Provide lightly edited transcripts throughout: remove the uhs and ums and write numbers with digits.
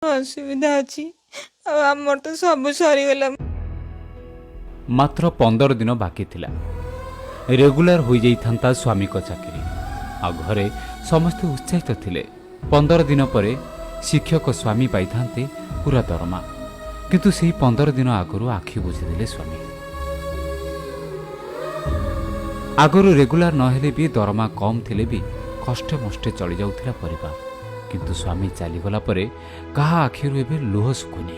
ଅସୁବିଧା ଅଛି, ଆଉ ଆମର ତ ସବୁ ସରିଗଲା। ମାତ୍ର 15 ଦିନ ବାକି ଥିଲା, ରେଗୁଲାର ହୋଇଯାଇଥାନ୍ତା ସ୍ୱାମୀଙ୍କ ଚାକିରି। ଆଉ ଘରେ ସମସ୍ତେ ଉତ୍ସାହିତ ଥିଲେ। 15 ଦିନ ପରେ ଶିକ୍ଷକ ସ୍ୱାମୀ ପାଇଥାନ୍ତେ ପୁରା ଦରମା। କିନ୍ତୁ ସେହି 15 ଦିନ ଆଗରୁ ଆଖି ବୁଜିଦେଲେ ସ୍ୱାମୀ। ଆଗରୁ ରେଗୁଲାର ନହେଲେ ବି, ଦରମା କମ୍ ଥିଲେ ବି କଷ୍ଟେ ମଷ୍ଟେ ଚଳିଯାଉଥିଲା ପରିବାର। କିନ୍ତୁ ସ୍ୱାମୀ ଚାଲିଗଲା ପରେ କାହା ଆଖିରୁ ଏବେ ଲୁହ ଶୁଖୁନି।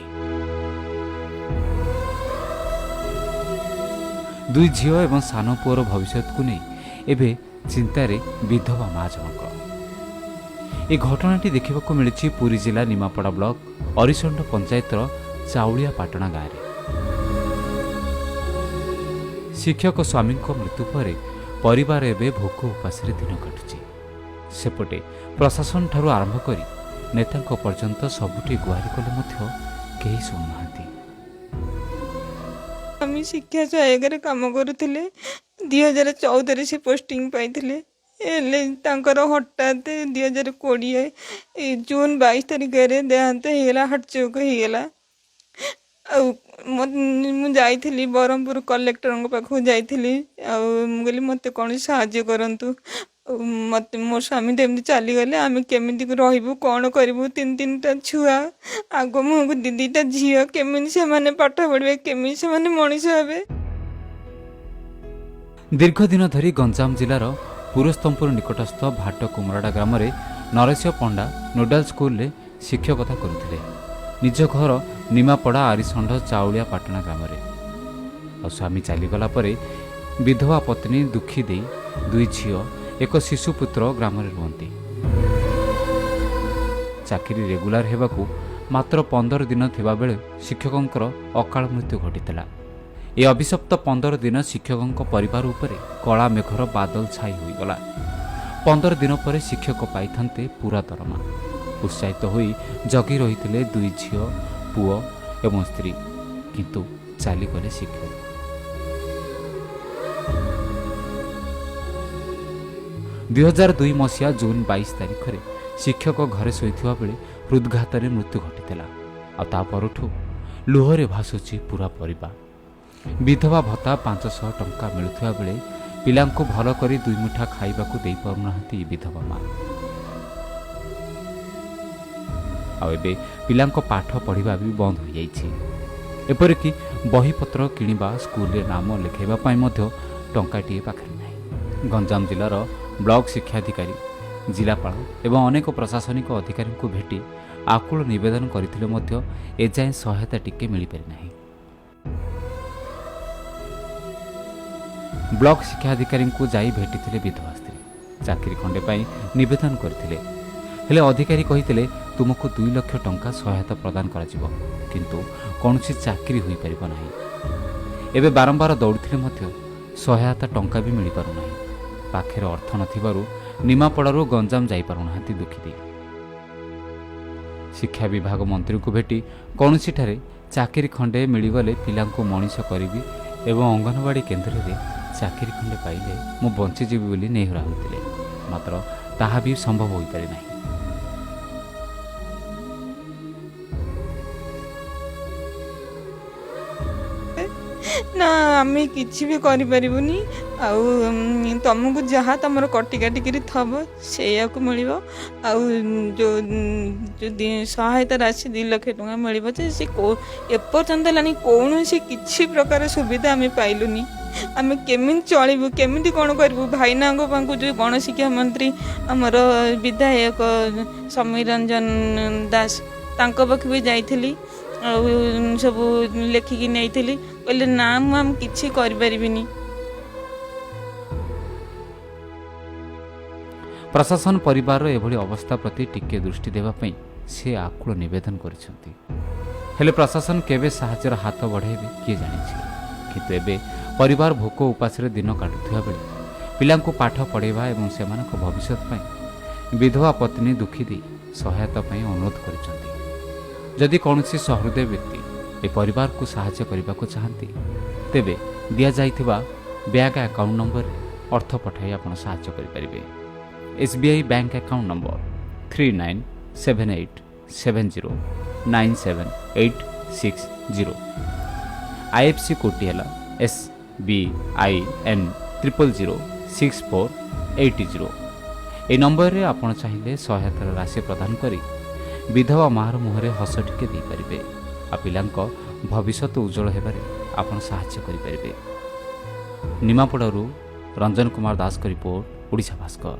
ଦୁଇ ଝିଅ ଏବଂ ସାନ ପୁଅର ଭବିଷ୍ୟତକୁ ନେଇ ଏବେ ଚିନ୍ତାରେ ବିଧବା ମା ଜଣକ। ଏ ଘଟଣାଟି ଦେଖିବାକୁ ମିଳିଛି ପୁରୀ ଜିଲ୍ଲା ନିମାପଡ଼ା ବ୍ଲକ ଅରିଷଣ୍ଡ ପଞ୍ଚାୟତର ଚାଉଳିଆପାଟଣା ଗାଁରେ। ଶିକ୍ଷକ ସ୍ୱାମୀଙ୍କ ମୃତ୍ୟୁ ପରେ ପରିବାର ଏବେ ଭୋକ ଉପାସରେ ଦିନ କାଟୁଛି। ସେପଟେ ପ୍ରଶାସନଠାରୁ ଆରମ୍ଭ କରି ନେତାଙ୍କ ପର୍ଯ୍ୟନ୍ତ ସବୁଠି ଗୁହାରି କଲେ ମଧ୍ୟ କେହି ଶୁଣୁନାହାନ୍ତି। ଆମେ ଶିକ୍ଷା ସହାୟକରେ କାମ କରୁଥିଲେ। 2014ରେ ସେ ପୋଷ୍ଟିଂ ପାଇଥିଲେ। ହେଲେ ତାଙ୍କର ହଠାତ୍ 2020 ଜୁନ୍ 22 ତାରିଖରେ ଦେହାନ୍ତ ହେଇଗଲା, ହାର୍ଟ ଚୋକ୍ ହେଇଗଲା। ଆଉ ମୁଁ ଯାଇଥିଲି ବ୍ରହ୍ମପୁର କଲେକ୍ଟରଙ୍କ ପାଖକୁ ଯାଇଥିଲି, ଆଉ ମୁଁ କହିଲି, ମୋତେ କ'ଣ ସାହାଯ୍ୟ କରନ୍ତୁ। ଆଉ ମୋତେ ମୋ ସ୍ୱାମୀ ତ ଏମିତି ଚାଲିଗଲେ, ଆମେ କେମିତି ରହିବୁ, କ'ଣ କରିବୁ? ତିନି ତିନିଟା ଛୁଆ, ଆଗ ମୁହଁକୁ ଦି ଦିଟା ଝିଅ, କେମିତି ସେମାନେ ପାଠ ପଢ଼ିବେ, କେମିତି ସେମାନେ ମଣିଷ ହେବେ? ଦୀର୍ଘ ଦିନ ଧରି ଗଞ୍ଜାମ ଜିଲ୍ଲାର ପୁରସ୍ତମପୁର ନିକଟସ୍ଥ ଭାଟ କୁମରଡ଼ା ଗ୍ରାମରେ ନରସିଂହ ପଣ୍ଡା ନୋଡାଲ ସ୍କୁଲରେ ଶିକ୍ଷକତା କରୁଥିଲେ। ନିଜ ଘର ନିମାପଡ଼ା ଆରିଷଣ୍ଢ ଚାଉଳିଆପାଟଣା ଗ୍ରାମରେ। ଆଉ ସ୍ୱାମୀ ଚାଲିଗଲା ପରେ ବିଧବା ପତ୍ନୀ ଦୁଃଖୀ ଦେଇ, ଦୁଇ ଝିଅ, ଏକ ଶିଶୁପୁତ୍ର ଗ୍ରାମରେ ରୁହନ୍ତି। ଚାକିରି ରେଗୁଲାର ହେବାକୁ ମାତ୍ର 15 ଦିନ ଥିବାବେଳେ ଶିକ୍ଷକଙ୍କର ଅକାଳ ମୃତ୍ୟୁ ଘଟିଥିଲା। ଏ ଅଭିଶପ୍ତ 15 ଦିନ ଶିକ୍ଷକଙ୍କ ପରିବାର ଉପରେ କଳା ମେଘର ବାଦଲ ଛାଇ ହୋଇଗଲା। 15 ଦିନ ପରେ ଶିକ୍ଷକ ପାଇଥାନ୍ତେ ପୁରା ଦରମା। ଉତ୍ସାହିତ ହୋଇ ଜଗି ରହିଥିଲେ ଦୁଇ ଝିଅ, ପୁଅ ଏବଂ ସ୍ତ୍ରୀ। କିନ୍ତୁ ଚାଲିଗଲେ ଶିକ୍ଷକ। 2002 ମସିହା ଜୁନ୍ 22 ତାରିଖରେ ଶିକ୍ଷକ ଘରେ ଶୋଇଥିବା ବେଳେ ହୃଦଘାତରେ ମୃତ୍ୟୁ ଘଟିଥିଲା। ଆଉ ତା ପରଠୁ ଲୁହରେ ଭାସୁଛି ପୁରା ପରିବାର। ବିଧବା ଭତ୍ତା 500 ଟଙ୍କା ମିଳୁଥିବା ବେଳେ ପିଲାଙ୍କୁ ଭଲ କରି ଦୁଇ ମୁଠା ଖାଇବାକୁ ଦେଇପାରୁନାହାନ୍ତି ବିଧବା ମା। ଆଉ ଏବେ ପିଲାଙ୍କ ପାଠ ପଢ଼ିବା ବି ବନ୍ଦ ହୋଇଯାଇଛି। ଏପରିକି ବହିପତ୍ର କିଣିବା, ସ୍କୁଲରେ ନାମ ଲେଖାଇବା ପାଇଁ ମଧ୍ୟ ଟଙ୍କାଟିଏ ପାଖରେ ନାହିଁ। ଗଞ୍ଜାମ ଜିଲ୍ଲାର ବ୍ଲକ ଶିକ୍ଷାଧିକାରୀ, ଜିଲ୍ଲାପାଳ ଏବଂ ଅନେକ ପ୍ରଶାସନିକ ଅଧିକାରୀଙ୍କୁ ଭେଟି ଆକୁଳ ନିବେଦନ କରିଥିଲେ ମଧ୍ୟ ଏଯାଏଁ ସହାୟତା ଟିକେ ମିଳିପାରିନାହିଁ। ବ୍ଲକ ଶିକ୍ଷାଧିକାରୀଙ୍କୁ ଯାଇ ଭେଟିଥିଲେ ବିଧବା ସ୍ତ୍ରୀ। ଚାକିରି ଖଣ୍ଡେ ପାଇଁ ନିବେଦନ କରିଥିଲେ। ହେଲେ ଅଧିକାରୀ କହିଥିଲେ, ତୁମକୁ 2 ଲକ୍ଷ ଟଙ୍କା ସହାୟତା ପ୍ରଦାନ କରାଯିବ, କିନ୍ତୁ କୌଣସି ଚାକିରି ହୋଇପାରିବ ନାହିଁ। ଏବେ ବାରମ୍ବାର ଦୌଡ଼ୁଥିଲେ ମଧ୍ୟ ସହାୟତା ଟଙ୍କା ବି ମିଳିପାରୁନାହିଁ। ପାଖରେ ଅର୍ଥ ନଥିବାରୁ ନିମାପଡ଼ାରୁ ଗଞ୍ଜାମ ଯାଇପାରୁନାହାନ୍ତି ଦୁଃଖୀ ଦେଇ। ଶିକ୍ଷା ବିଭାଗ ମନ୍ତ୍ରୀଙ୍କୁ ଭେଟି କୌଣସିଠାରେ ଚାକିରି ଖଣ୍ଡେ ମିଳିଗଲେ ପିଲାଙ୍କୁ ମଣିଷ କରିବି ଏବଂ ଅଙ୍ଗନବାଡ଼ି କେନ୍ଦ୍ରରେ ଚାକିରି ଖଣ୍ଡେ ପାଇଲେ ମୁଁ ବଞ୍ଚିଯିବି ବୋଲି ନେହୁରା ହୋଇଥିଲେ। ମାତ୍ର ତାହା ବି ସମ୍ଭବ ହୋଇପାରିନାହିଁ। ନା, ଆମେ କିଛି ବି କରିପାରିବୁନି, ଆଉ ତମକୁ ଯାହା ତମର କଟି କାଟିକିରି ଥବ, ସେଇଆକୁ ମିଳିବ। ଆଉ ଯେଉଁ ଯେଉଁ ସହାୟତା ରାଶି 2 ଲକ୍ଷ ଟଙ୍କା ମିଳିବ ଯେ, ସେ ଏପର୍ଯ୍ୟନ୍ତ ହେଲାଣି କୌଣସି କିଛି ପ୍ରକାର ସୁବିଧା ଆମେ ପାଇଲୁନି। ଆମେ କେମିତି ଚଳିବୁ, କେମିତି କ'ଣ କରିବୁ? ଭାଇନାଙ୍କ ପାଖକୁ, ଯେଉଁ ଗଣଶିକ୍ଷା ମନ୍ତ୍ରୀ ଆମର ବିଧାୟକ ସମୀର ରଞ୍ଜନ ଦାସ, ତାଙ୍କ ପାଖକୁ ବି ଯାଇଥିଲି ଆଉ ସବୁ ଲେଖିକି ନେଇଥିଲି। କହିଲେ, ନା, ମୁଁ ଆମେ କିଛି କରିପାରିବିନି। ପ୍ରଶାସନ ପରିବାରର ଏଭଳି ଅବସ୍ଥା ପ୍ରତି ଟିକିଏ ଦୃଷ୍ଟି ଦେବା ପାଇଁ ସେ ଆକୁଳ ନିବେଦନ କରିଛନ୍ତି। ହେଲେ ପ୍ରଶାସନ କେବେ ସାହାଯ୍ୟର ହାତ ବଢ଼ାଇବେ, କିଏ ଜାଣିଛି? କିନ୍ତୁ ଏବେ ପରିବାର ଭୋକ ଉପାସରେ ଦିନ କାଟୁଥିବା ବେଳେ ପିଲାଙ୍କୁ ପାଠ ପଢ଼ାଇବା ଏବଂ ସେମାନଙ୍କ ଭବିଷ୍ୟତ ପାଇଁ ବିଧବା ପତ୍ନୀ ଦୁଃଖୀ ଦେଇ ସହାୟତା ପାଇଁ ଅନୁରୋଧ କରିଛନ୍ତି। ଯଦି କୌଣସି ସହୃଦୟ ବ୍ୟକ୍ତି ଏ ପରିବାରକୁ ସାହାଯ୍ୟ କରିବାକୁ ଚାହାନ୍ତି, ତେବେ ଦିଆଯାଇଥିବା ବ୍ୟାଙ୍କ ଆକାଉଣ୍ଟ ନମ୍ବରରେ ଅର୍ଥ ପଠାଇ ଆପଣ ସାହାଯ୍ୟ କରିପାରିବେ। SBI bank account number 397870 97860। IFC କୋଡ଼ଟି ହେଲା SBIN 0006480। ଏହି ନମ୍ବରରେ ଆପଣ ଚାହିଁଲେ ସହାୟତାର ରାଶି ପ୍ରଦାନ କରି ବିଧବା ମାଆର ମୁହଁରେ ହସ ଟିକେ ଦେଇପାରିବେ ଆଉ ପିଲାଙ୍କ ଭବିଷ୍ୟତ ଉଜ୍ଜଳ ହେବାରେ ଆପଣ ସାହାଯ୍ୟ କରିପାରିବେ। ନିମାପଡ଼ାରୁ ରଞ୍ଜନ କୁମାର ଦାସଙ୍କ ରିପୋର୍ଟ, ଓଡ଼ିଶା ଭାସ୍କର।